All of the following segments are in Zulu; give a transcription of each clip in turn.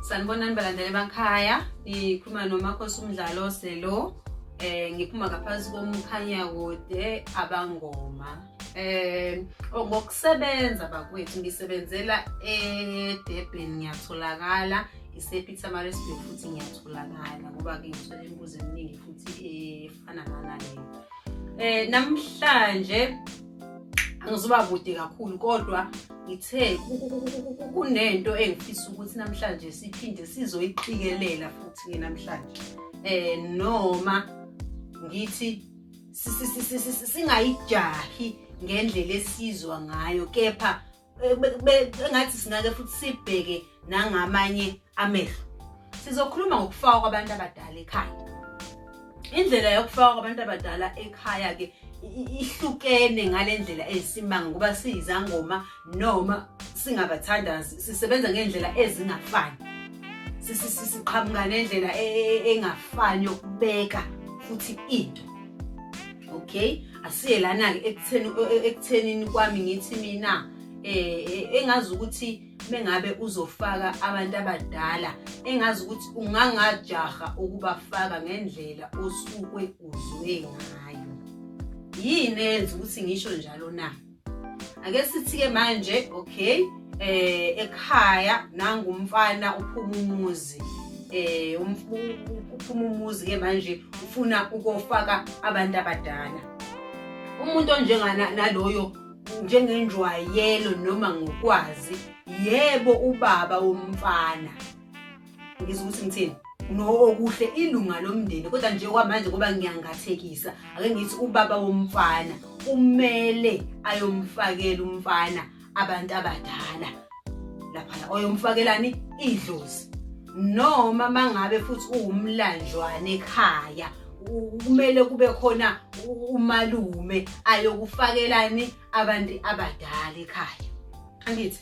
Sanibonani balandeli emakhaya, ngikhuluma noMakhosi Umdlalo Selo. Ngiphuma ngaphansi komkhanyakude abangoma. Ngokusebenza bakwethu ngisebenzela eDurban, ngiyatholakala isePietermaritzburg futhi ngiyatholakala ngoba ke ngithola imibuzo eminingi futhi efana naleyo. Namhlanje angizoba kude kakhulu kodwa ngithe kunento engifisa ukuthi namhlanje siphinde sizoyiqikelela futhi ke namhlanje, noma ngithi singayijahi ngendlela esizwa ngayo, kepha engathi singake futhi sibheke nangamanye amehlo. Sizokhuluma ngokufakwa kwabantu abadala ekhaya. Indlela yokufakwa kwabantu abadala ekhaya ke ihlukene ngalendlela eyisimanga, ngoba siyizangoma noma singabathandazi sisebenza ngendlela ezingafani, siqhamuka nendlela engafani yokubeka futhi into. Okay, asiye lana-ke ekutheni ekuthenini kwami ngithi mina engazi ukuthi mengabe uzofaka abantu abadala, engazi ukuthi ungangajaha ukubafaka ngendlela osukwe uzwe ngayo. Yini eyenza ukuthi ngisho njalo na? Ake sithi-ke manje, okay, ekhaya nangumfana uphuma umuzi, uphuma umuzi ke manje ufuna ukofaka abantu abadala. Umuntu onjengana naloyo njengenjwayelo noma ngokwazi, yebo ubaba womfana, ngizwa ukuthi ngithini, no okuhle ilunga lomndeni, kodwa nje kwamanje ngoba ngiyangathekisa, ake ngithi ubaba womfana umele ayomfakela umfana abantu abadala lapha, oyomfakelani idlozi, noma mangabe futhi uwumlanjwane ekhaya kumele kube khona umalume ayokufakelani abantu abadala ekhaya. Angithi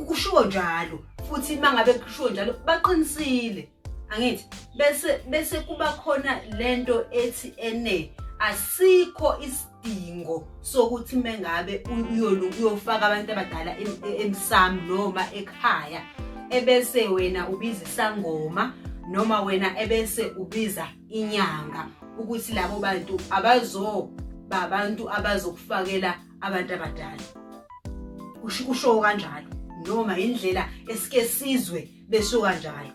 kushiwo njalo, futhi mangabe kushiwo njalo baqinisile. Angithi bese kuba khona lento ethi ene asikho isidingo sokuthi mengabe uyofaka abantu abadala emsamo noma ekhaya, ebese wena ubiza isangoma noma wena ebese ubiza inyanga, ukuthi labo bantu abazoba abantu abazokufakela abantu abadala. Kusho kanjalo noma indlela esike sizwe besho kanjalo.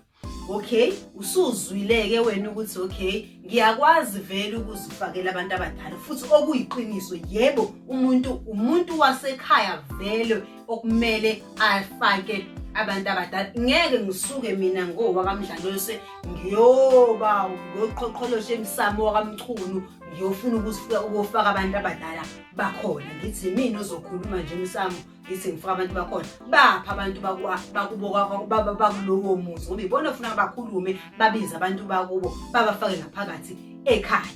Okay, usuzwile-ke wena ukuthi okay, ngiyakwazi vele ukuzifakela abantu abadala, futhi okuyiqiniso, yebo, umuntu wasekhaya vele okumele afake abantu abadala. Ngeke ngisuke mina ngowakamdlalose ngiyoba ngoqhoqholoshe emsamo wakaMchunu ngiyofuna ukufaka abantu abadala bakhona. Ngithi mina ozokhuluma nje emsamo, ngithi ngifaka abantu bakhona, bapha abantu bakubo bakulowo muzi, ngoba ibona ofuna bakhulume, babize abantu bakubo babafake ngaphakathi ekhaya.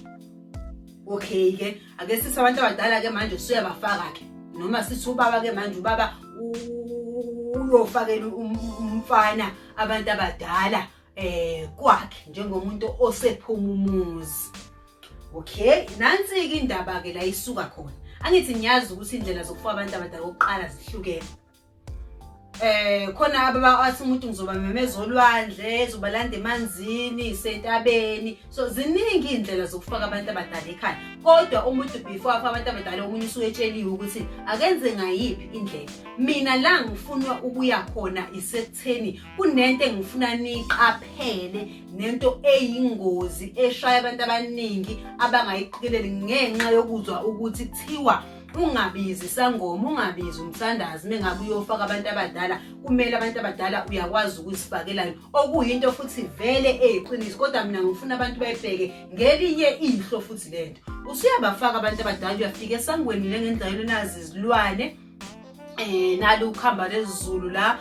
Okay ke, ake sithi abantu abadala ke manje usuyabafaka ke, noma sithi ubaba ke manje, ubaba uyofakela umfana abantu abadala kwakhe njengomuntu osephuma umuzi. Okay, nansi-ke indaba ke la isuka khona. Angithi ngiyazi ukuthi indlela zokufaka abantu abadala kokuqala zihlukene. Khona abathi umuntu ngizoba memeza olwandle, zobalanda emanzini, sentabeni. So ziningi indlela zokufaka abantu abadala ekhaya. Kodwa umuntu before afaka abantu abadala, omunye usuke etsheliwe ukuthi akenze ngayiphi indlela. Mina la ngifuna ukuya khona isekutheni kunento engifuna niqaphele, nento eyingozi eshaya abantu abaningi abangayiqikeleli ngenxa yokuzwa ukuthi kuthiwa ungabizi isangoma, ungabizi umthandazi mengabe uyofaka abantu abadala, kumele abantu abadala uyakwazi ukuzifakela, okuyinto futhi vele eyiqiniso. Kodwa mina ngifuna abantu bayibheke ngelinye ihlo futhi lento. Usuyabafaka abantu abadala, uyafika esangweni njengendlela nazi izilwane, nalo ukhamba lezulu la,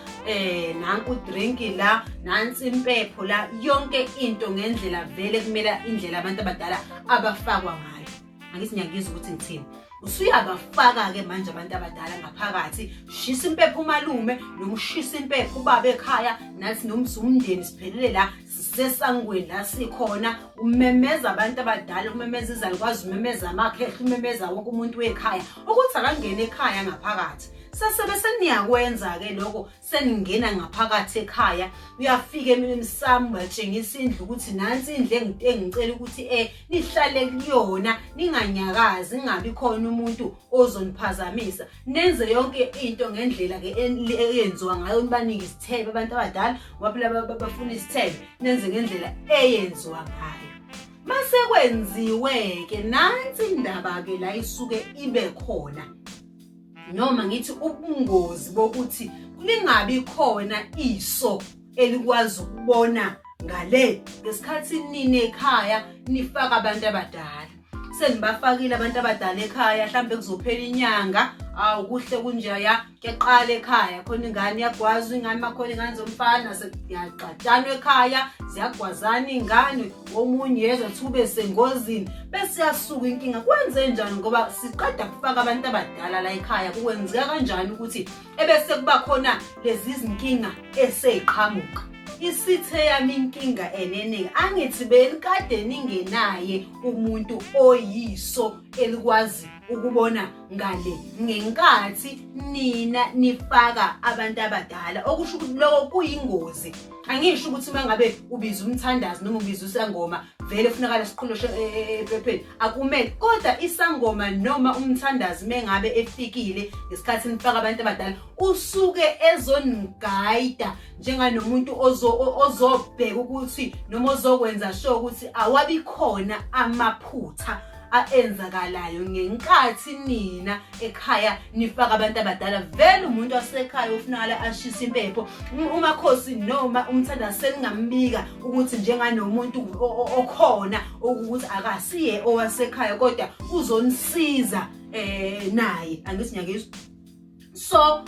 nanku drink la, nansi impepho la, yonke into ngendlela vele kumele indlela abantu abadala abafakwa ngayo. Angithi ngiyangizwa ukuthi ngithini. Usuyabafaka ke manje abantu abadala ngaphakathi, shisa impepho umalume noma ushisa impepho ubaba ekhaya, nathi noma umndeni siphelele la sisesangweni la sikhona. Umemeza abantu abadala, umemeza izalukwazi, umemeza amakhehla, umemeza wonke umuntu wekhaya ukuthi akangene ekhaya ngaphakathi. Sesebe seniyakwenza-ke lokho, seningena ngaphakathi ekhaya, uyafika emsamo batshengisa indlu ukuthi nansi indlu engicela ukuthi nihlale kuyona, ninganyakazi, ningabi khona umuntu ozoniphazamisa, nenze yonke into ngendlela ke eyenziwa ngayo, nibanike isithebe abantu abadala ngoba phela bafuna isithebe, nenze ngendlela eyenziwa ngayo. Mase kwenziwe ke nansi indaba ke la isuke ibe khona, noma ngithi ubungozi bokuthi lingabi khona iso elikwazi ukubona ngale ngesikhathi nini ekhaya nifaka abantu abadala. Senibafakile abantu abadala ekhaya, mhlambe kuzophela inyanga, awu kuhle kunjeya, kuyaqala ekhaya khona ingane iyagwazwa, ingane makhona ingane zomfana sekuyaxatshanwa ekhaya, ziyagwazana ingane, omunye yezwa thube sengozini, bese yasuka inkinga. Kwenze njani ngoba siqeda kufaka abantu abadala la ekhaya? Kukwenzeka kanjani ukuthi ebese kuba khona lezi zinkinga eseyiqhamuka? Isithe yami inkinga enene, angithi benikade ningenaye umuntu oyiso elikwazi ukubona ngale ngenkathi nina nifaka abantu abadala, okusho ukuthi lokho kuyingozi. Angisho ukuthi uma ngabe ubiza umthandazi noma ubiza isangoma vele kufunakala siqhuloshe ephepheni, akumele. Kodwa isangoma noma umthandazi mengabe efikile ngesikhathi nifaka abantu abadala, usuke ezonigayida njenganomuntu ozobheka ukuthi noma ozokwenza sure ukuthi awabi khona amaphutha aenzakalayo ngenkathi nina ekhaya nifaka abantu abadala. Vele umuntu wasekhaya ufunakala ashise impepho, umakhosi noma umthandazi seningambika ukuthi njenganomuntu okhona ukuthi akasiye owasekhaya kodwa uzonisiza naye. Angithi ngiyakizwa. So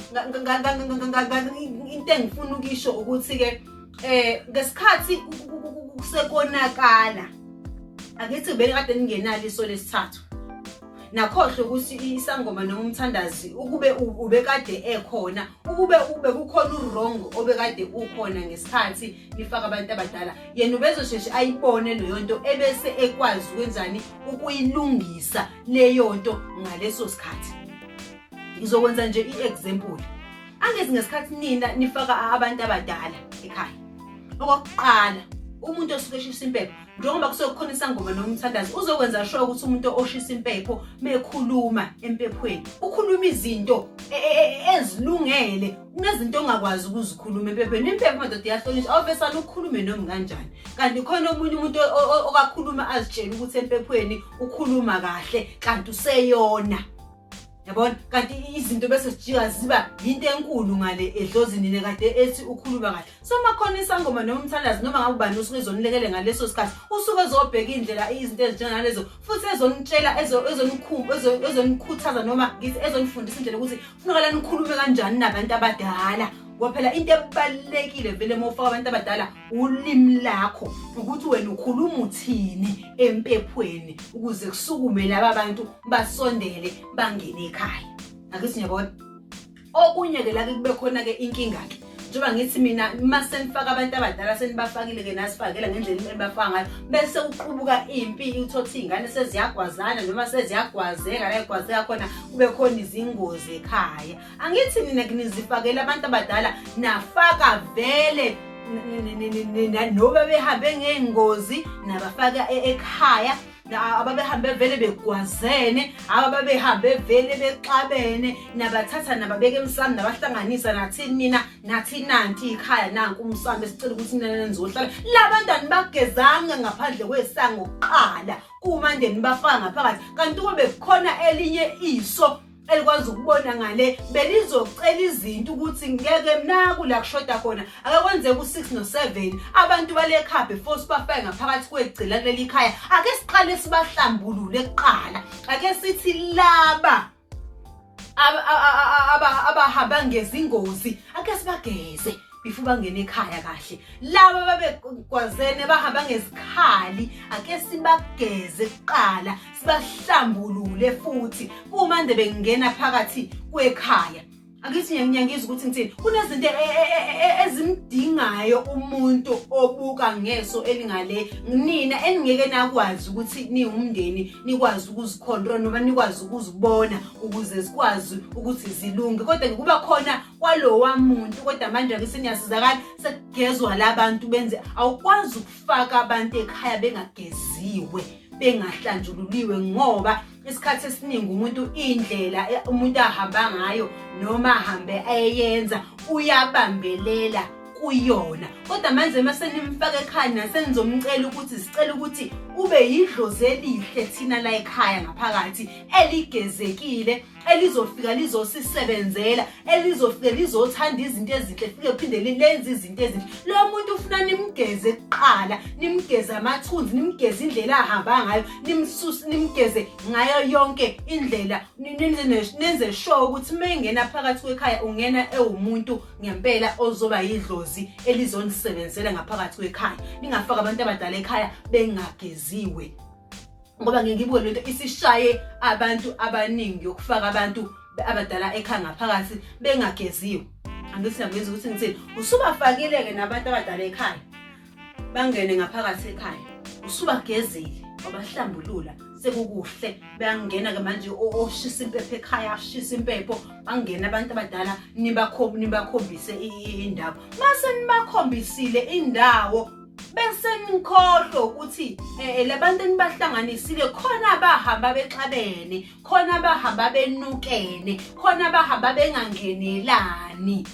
into engifuna ukisho ukuthi ke ngesikhathi kusekonakala, angithi bele kade ningenalo iso lesithathu, nakhohlwa ukuthi isangoma noma umthandazi ukube ubekade ekhona, ukube ube kukhona u-wrong obekade ukhona ngesikhathi nifaka abantu abadala, yena ubezosheshe ayibone leyo nto ebese ekwazi ukwenzani ukuyilungisa leyo nto ngaleso sikhathi. Ngizokwenza nje i-example. Angithi ngesikhathi nina nifaka abantu abadala ekhaya, okokuqala umuntu osuke eshisa impepho, njengoba kusuke kukhona isangoma noma umthandazi, uzokwenza sure ukuthi umuntu oshisa impepho mekhuluma empephweni ukhuluma izinto ezilungele. Kunezinto ongakwazi ukuzikhuluma empephweni. Impepho madoda iyahlonishwa, awuvesane ukhulume noma kanjani. Kanti khona omunye umuntu okakhuluma azitshela ukuthi empephweni ukhuluma kahle, kanti useyona. Yabona, kanti izinto bese zijika ziba yinto enkulu ngale edlozini nekade ethi ukhuluma kahle. So makhona isangoma noma umthandazi noma ngabe ubani osuke ezonilekele ngaleso sikhathi, usuke ezobheka indlela izinto ezinjengalezo, futhi ezonitshela, ezonikhuthaza noma ngithi ezonifundisa indlela ukuthi kufuneka nikhulume kanjani nabantu abadala. Ngoba phela into ebalulekile vele uma ufaka abantu abadala ulimi lakho, ukuthi wena ukhuluma uthini empephweni ukuze kusukume laba bantu basondele bangene ekhaya. Akithi ngiyabona. Okunye ke la ke kube khona ke inkinga ke, njengoba ngithi mina uma senifaka abantu abadala senibafakile ke nasifakela ngendlela enibafaka ngayo, bese uqubuka impi, uthotha iy'ngane seziyagwazana noma seziyagwazeka la egwazeka khona, kube khona izingozi ekhaya. Angithi nina nizifakele abantu abadala, nafaka vele noba behambe ngey'ngozi nabafaka ekhaya, ababehambe vele begwazene, ababehambe vele bexabene, nabathatha nababeka emsamo, nabahlanganisa, nathi nina nathi nanti ikhaya nanku umsamo esicela ukuthi nina nizohlala. Labantwana bagezanga ngaphandle kwesango kuqala, kumande nibafaka ngaphakathi. Kanti kube kukhona elinye iso elikwazi ukubona ngale, belizocela izinto ukuthi ngeke naku la kushoda khona, ake kwenzeke u6 no7 abantu bale ekhaya before sibafake ngaphakathi kwegcila kuleli khaya, ake siqale sibahlambulule kuqala. Ake sithi laba abahamba ngezingozi ake sibageze before bangene ekhaya kahle. Laba babegwazene bahamba ngezikhali ake sibageze kuqala, sibahlambulule futhi kumande bengena phakathi kwekhaya. Angithi ngiyangizwa ukuthi ngithini. Kunezinto ezimdingayo umuntu obuka ngeso elingale nina eningeke nakwazi ukuthi niwumndeni nikwazi ukuzicontrol noma nikwazi ukuzibona ukuze zikwazi ukuthi zilunge, kodwa kuba khona kwalowa muntu. Kodwa manje ake seniyasizakala, sekugezwa labantu benze, awukwazi ukufaka abantu ekhaya bengageziwe, bengahlanjululiwe, ngoba isikhathi esiningi umuntu indlela umuntu ahamba ngayo noma ahambe ayeyenza uyabambelela kuyona. Kodwa manje uma senimfaka ekhaya nasenizomcela ukuthi sicela ukuthi ube yidlozi elihle thina la ekhaya ngaphakathi, eligezekile, elizofika lizosisebenzela, elizofika lizothanda izinto ezinhle, fike phinde lenze izinto ezinhle. Lo muntu ufuna nimgeze kuqala, nimgeze amathunzi, nimgeze indlela ahamba ngayo, nimsuse, nimgeze ngayo yonke indlela, nenze sure ukuthi uma engena phakathi kwekhaya ungena ewumuntu ngempela ozoba yidlozi elizonisebenzela ngaphakathi kwekhaya. Ningafaki abantu abadala ekhaya bengageziwe, ngoba ngeke ngibuke lento isishaye abantu abaningi yokufaka abantu abadala ekhaya ngaphakathi bengageziwe. Angithi ngiyakuzwa ukuthi ngithini. Usubafakile-ke nabantu abadala ekhaya, bangene ngaphakathi ekhaya, usubagezile, wabahlambulula, sekukuhle, bayangena-ke manje oshisa impepho ekhaya, ashisa impepho, bangena abantu abadala, nibakhombise indawo. Mase nibakhombisile indawo, bese nikhohlwe ukuthi labantu enibahlanganisile khona abahamba bexabene, khona abahamba benukene, khona abahamba bengangenelani.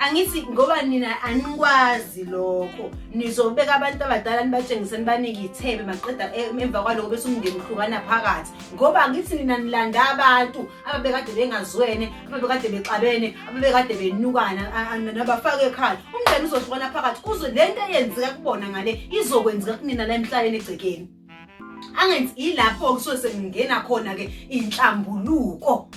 Angithi ngoba nina anikwazi lokho, nizobeka abantu abadala nibatshengise, nibanike ithebe, maqeda emva kwaloko bese umndeni uhlukana phakathi, ngoba angithi nina nilanda abantu ababekade bengazwene, ababekade bexabene, ababekade benukana, nabafaka ekhaya. Umndeni uzohlukana phakathi, kuze lento eyenzeka kubona ngale izokwenzeka kunina la emhlabeni egcekeni. Angenzi ilapho kusuke sekungena khona-ke inhlambuluko.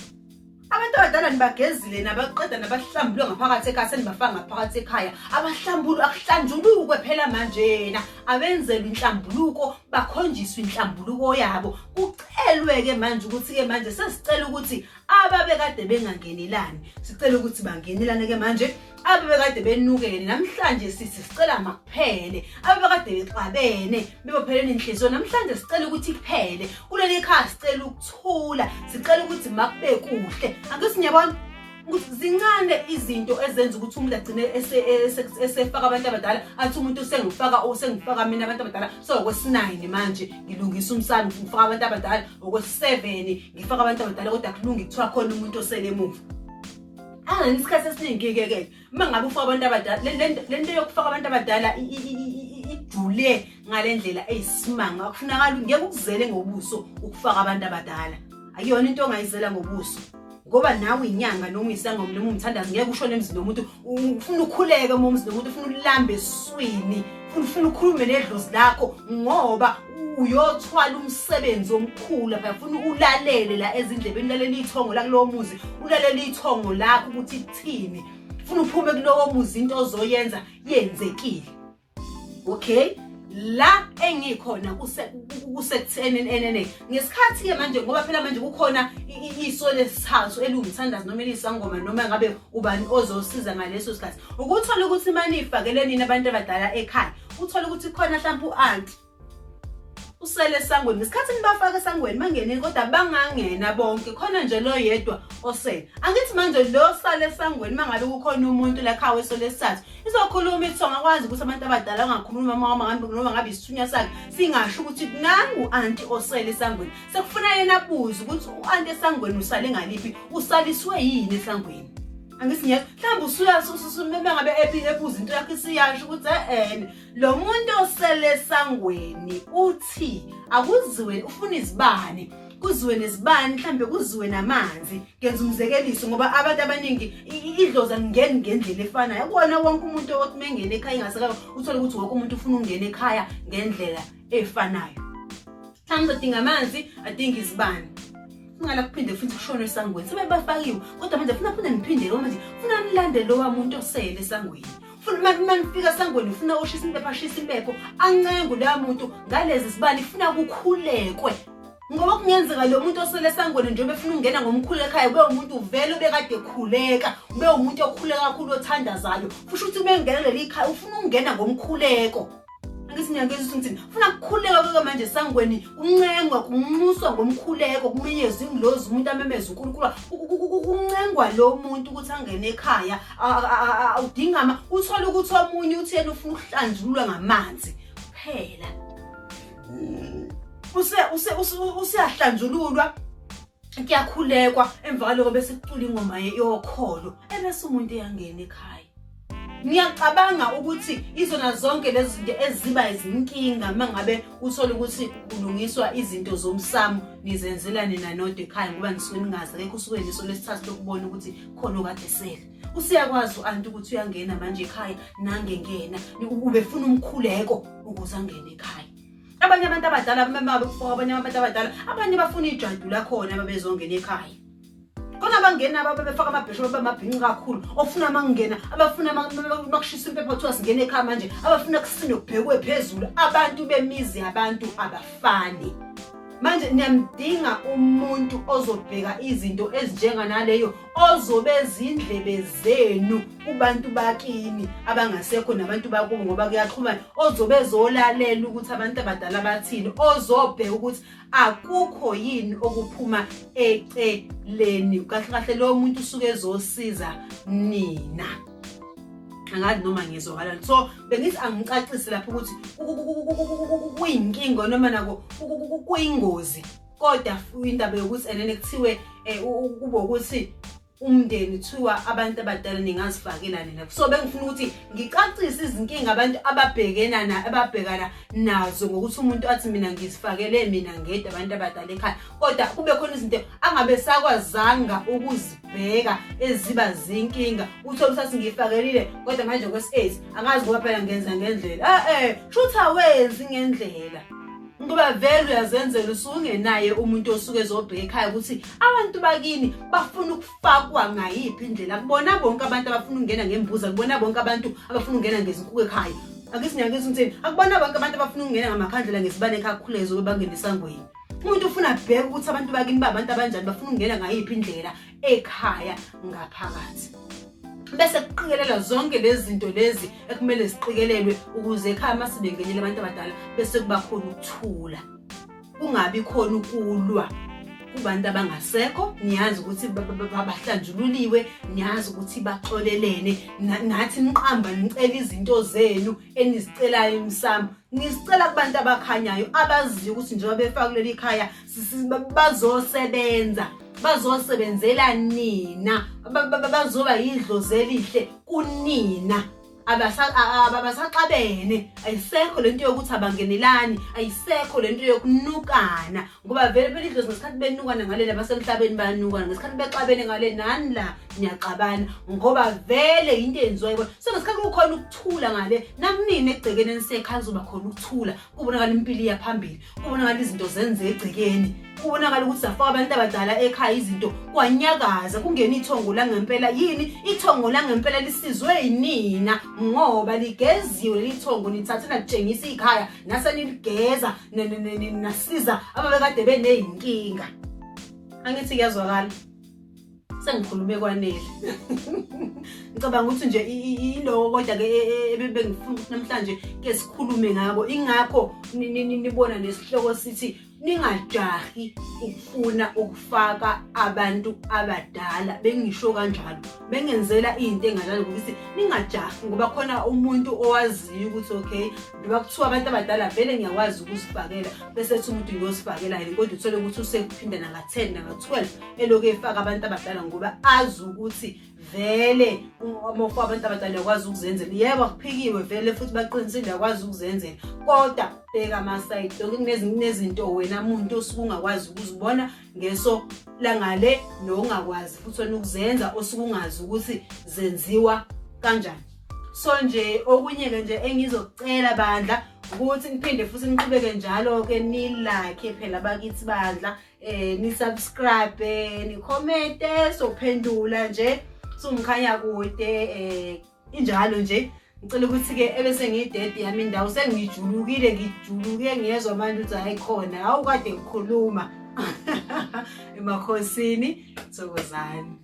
Abantu abadala nibagezile, nabaqeda, nabahlambulwe ngaphakathi ekhaya, senibafaka ngaphakathi ekhaya. Abahlambulu akuhlanjulukwe phela manjena, abenzelwe inhlambuluko, bakhonjiswe inhlambuluko yabo. Kucelwe-ke manje ukuthi-ke manje sesicela ukuthi ababekade bengangenelani, sicela ukuthi bangenelane-ke manje. Ababekade benukene namhlanje sithi sicela makuphele. Ababekade bexabene bebophelene inhliziyo namhlanje sicela ukuthi kuphele. Kuleli khaya sicela ukuthula, sicela ukuthi makube kuhle. Angithi niyabona ukuthi zincane izinto ezenza ukuthi umuntu agcine esefaka abantu abadala, athi umuntu usengifaka mina abantu abadala. So okwesi-9 manje ngilungisa umsana, ngifaka abantu abadala, okwesi-7 ngifaka abantu abadala, kodwa kulungi kuthiwa khona umuntu osele emuva. Angani isikhathi esiningi-ke ke uma ngabe ufaka abantu abadala, le nto yokufaka abantu abadala ijule ngale ndlela eyisimanga. Akufunakali, ngeke ukuzele ngobuso ukufaka abantu abadala, akuyona into ongayizela ngobuso, ngoba nawe inyanga noma uyisangoma noma umthandazi ngeke ushone emzini womuntu. Ufuna ukhuleke uma umzini womuntu, ufuna ulambe eswini, ufuna ukhulume nedlozi lakho, ngoba uyothwala umsebenzi omkhulu lapha. Ufuna ulalele la ezindlebeni, ulalele ithongo la kulowo muzi, ulalele ithongo lakho ukuthi kuthini. Ufuna uphume kulowo muzi into ozoyenza yenzekile. Okay, la engikhona kusekutheni enene ngesikhathi-ke manje, ngoba phela manje kukhona iso lesithathu eliwumthandazi noma elisangoma noma ngabe ubani ozosiza ngaleso sikhathi, ukuthola ukuthi manifakele nini abantu abadala ekhaya, uthole ukuthi khona mhlawumbe u-anti usele esangweni ngesikhathi nibafaka esangweni, bangenile kodwa bangangena bonke, khona nje lo yedwa osele. Angithi manje lo sale esangweni, mangabe kukhona umuntu la ekhaya weso lesithathu, izokhuluma ithonga, akwazi ukuthi abantu abadala bangakhuluma noma ngabe isithunywa sakhe singasho ukuthi nangu anti osele esangweni. Sekufuna yena abuze ukuthi u-anti esangweni usale ngaliphi, usaliswe yini esangweni. Angithi ngiyezwa mhlawumbe usuya ngabe ebuza into yakhe isiyasho ukuthi e-ene lo muntu osele esangweni uthi akuziwe, ufuna izibane, kuziwe nezibane, mhlambe kuziwe namanzi. Ngenza umzekeliso ngoba abantu abaningi idlozi alingeni ngendlela efanayo. Akuwona wonke umuntu othi mengena ekhaya ingaseka uthole ukuthi wonke umuntu ufuna ukungena ekhaya ngendlela efanayo. Mhlawumbe uzodinga amanzi, adinga izibane, kungala kuphinde futhi kushone esangweni sebebafakiwe, kodwa manje funa phinde niphinde lo manje funa nilande lowa muntu osele esangweni. Funa uma nifika esangweni ufuna ushisa impepho, ashisa impepho, ancenge loya muntu ngalezi zibane, ifuna kukhulekwe. Ngoba kungenzeka lo muntu osele esangweni njengoba efuna ukungena ngomkhulu ekhaya ube umuntu vele ubekade ekhuleka, ube umuntu okhuleka kakhulu othandazayo. Kusho ukuthi uma engena leli khaya ufuna ukungena ngomkhuleko. Angithi niyangizwa ukuthi ngithini? Ufuna ukukhuleka kuke manje esangweni, kuncengwa, kunxuswa ngomkhuleko, kumenyezwa ingilozi, umuntu amemeze uNkulunkulu. Kuncengwa lo muntu ukuthi angene ekhaya, udinga ama, uthole ukuthi omunye uthi yena ufuna ukuhlanjululwa ngamanzi. Phela. Useyahlanjululwa, kuyakhulekwa, emva kwaloko bese kucula ingoma yokholo, ebese umuntu eyangena ekhaya. Ngiyacabanga ukuthi izona zonke lezi zinto eziba izinkinga uma ngabe uthole ukuthi kulungiswa izinto zomsamo, nizenzela nina nodwa ekhaya, ngoba nisuke ningazi, akekho usuke neso lesithathu lokubona ukuthi khona okade esele. Usiyakwazi u-anti ukuthi uyangena manje ekhaya, nangengena ubefuna umkhuleko ukuze angene ekhaya. Abanye abantu abadala abanye abantu abadala abanye bafuna ijadu lakhona ababezongena ekhaya. Khona abangena ababefaka amabheshu abamabhinci kakhulu, ofuna makungena, abafuna makushisa impepho kuthiwa singene ekhaya manje, abafuna kusinde kubhekwe phezulu. Abantu bemizi abantu abafani. Manje niyamdinga umuntu ozobheka izinto ezinjenganaleyo, ozobe ezindlebe zenu kubantu bakini abangasekho nabantu bakubo, ngoba kuyaxhumana, ozobe ezolalela ukuthi abantu abadala bathini, ozobheka ukuthi akukho yini okuphuma eceleni. Kahle kahle lowo muntu usuke ezosiza nina. Angazi noma ngizwakala. So bengithi angicacise lapho ukuthi kuyinkinga noma nako kuyingozi, kodwa indaba yokuthi enene kuthiwe kube ukuthi umndeni kuthiwa abantu abadala ningazifakela nina. So bengifuna ukuthi ngicacise izinkinga abantu ababhekana nazo ngokuthi umuntu athi mina ngizifakele mina ngedwa abantu abadala ekhaya, kodwa kube khona izinto angabe sakwazanga ukuzibheka eziba zinkinga. Uthole ukuthi athi ngiyifakelile kodwa manje kwesi-8 angazi ngoba phela ngenza ngendlela. Shuthi awenzi ngendlela, ngoba vele uyazenzela, usuke ungenaye umuntu osuke ezobheka ekhaya ukuthi abantu bakini bafuna ukufakwa ngayiphi indlela. Kubona bonke abantu abafuna ukungena ngembuzi, akubona bonke abantu abafuna ukungena ngezinkukhu ekhaya. Angithi ngiyangizwa ukuthi akubona bonke abantu abafuna ukungena ngamakhandlela ngezibane ekhaya kukhuleze ukuba bangene esangweni. Umuntu ufuna abheke ukuthi abantu bakini babantu abanjani, bafuna ukungena ngayiphi indlela ekhaya ngaphakathi. Bese kuqikelela zonke lezi zinto lezi ekumele ziqikelelwe ukuze ekhaya uma sebengenile abantu abadala bese kuba khona ukuthula, kungabi khona ukulwa kubantu abangasekho. Niyazi ukuthi bahlanjululiwe, niyazi ukuthi baxolelene, nathi niqamba nicela izinto zenu enizicelayo emsamo, nizicela kubantu abakhanyayo abaziyo ukuthi njengoba befaka kuleli khaya bazosebenza, bazosebenzela nina, bazoba yidlozi elihle kunina. Abasaxabene, ayisekho lento yokuthi abangenelani, ayisekho lento yokunukana, ngoba vele phela idlozi ngesikhathi benukana ngale nabasemhlabeni bayanukana, ngesikhathi bexabene ngale nani la niyaxabana, ngoba vele into eyenziwa yibona. So ngesikhathi kukhona ukuthula ngale nakunini egcekeni enisekhaya kuzoba khona ukuthula, kubonakala impilo iya phambili, kubonakala izinto zenze egcekeni, kubonakala ukuthi safaka abantu abadala ekhaya, izinto kwanyakaza, kungena ithongo langempela. Yini ithongo langempela? Lisizwe yinina ngoba ligeziwe leli thongo, nithathe nalitshengisa ikhaya, nase niligeza nasiza ababekade beney'nkinga. Angithi kuyazwakala, sengikhulume kwanele. Ngicabanga ukuthi nje iloko kodwa-ke ebengifuna ukuthi namhlanje ke sikhulume ngako. Ingakho nibona nesihloko sithi ningajahi ukufuna ukufaka abantu abadala. Bengisho kanjalo, bengenzela into enganjalo ukuthi ningajahi, ngoba khona umuntu owaziyo ukuthi okay, njengoba kuthiwa abantu abadala vele ngiyakwazi ukuzifakela, bese ethi umuntu ngiyozifakela yena, kodwa uthole ukuthi usekuphinda nanga-10 nanga-12 elokhu efaka abantu abadala, ngoba azi ukuthi vele uma ufaka abantu abadala uyakwazi ukuzenzela. Yebo, akuphikiwe vele, futhi baqinisile, uyakwazi ukuzenzela, kodwa bheka amasayidi lokhu. Kunezinto wena muntu osuke ungakwazi ukuzibona ngeso langale, nongakwazi futhi wena ukuzenza, osuke ungazi ukuthi zenziwa kanjani. So nje okunye-ke nje engizokucela bandla ukuthi niphinde futhi niqhubeke njalo-ke ni-like phela bakithi bandla, ni-subscribe, ni-commente, sophendula nje sumkhanya kude. Injalo nje, ngicela ukuthi-ke ebese ngiyidede yami indawo, sengijulukile, ngijuluke, ngiyezwa manje ukuthi hayi khona awukade ngikhuluma. Emakhosini, thokozani.